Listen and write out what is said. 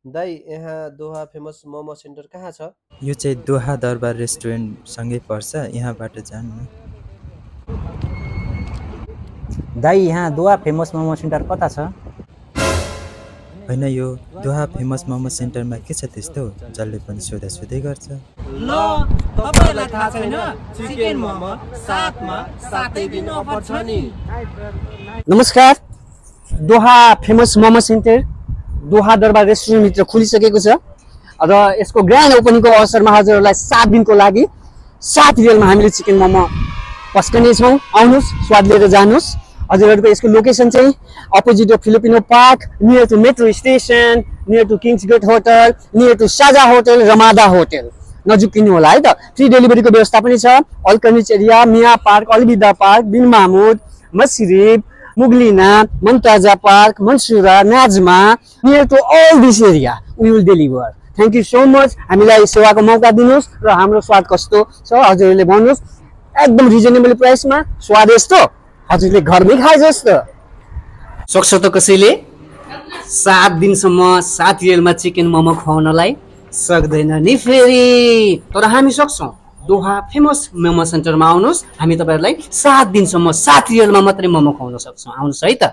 दाई यहाँ दोहा famous momo centre कहाँ छ? यो चाहिँ दोहा दरबार रेस्टुरेन्ट सँगै पर्छ, यहाँबाट जानु। दाई यहाँ दोहा फेमस मोमो सेन्टर कता छ? होइन, यो दोहा फेमस मोमो सेन्टरमा के छ त्यस्तो? जसले पनि सोधै गर्छ। ल तपाईहरुलाई थाहा छैन, चिकन मोमो साथमा सातै दिन अफर छ नि। नमस्कार, दोहा फेमस मोमो सेन्टर दोहा दरबार रेस्टुरेन्ट भित्र खुलिसकेको छ र यसको ग्रान्ड ओपनिङको अवसरमा हजुरहरूलाई 7 दिनको लागि 7 रियलमा हामीले चिकन मोमो पस्कने छौँ। आउनुहोस्, स्वाद लिएर जानुहोस्। हजुरहरूको यसको लोकेसन चाहिँ opposite of Filipino park, near to metro station, near to Kings Gate hotel, near to Saja hotel, Ramada hotel. नजिक होला है त। फ्री डेलिभरीको व्यवस्था पनि छ। अल्कनिच area, MIA park, Al Bidda park, Bin Mahmoud, मस्जिद, Mughalina, Muntazah park, Mansoura, Najma, near to all this area we will deliver. Thank you so much. हामीलाई सेवाको मौका दिनुहोस् र हाम्रो स्वाद कस्तो छ हजुरहरूले भन्नुहोस्। एकदम रिजनेबल प्राइसमा स्वादिष्ट, हजुरले घरमै खाए जस्तो। सक्छ त कसैले 7 दिनसम्म 7 रियलमा चिकन मोमो खुवाउनलाई? सक्दैन नि फेरि। तर हामी सक्छौँ। दोहा फेमस मोमो सेन्टरमा आउनुहोस्, हामी तपाईँहरूलाई 7 दिनसम्म 7 रियलमा मात्रै मोमो खुवाउन सक्छौँ। आउनुहोस् है त।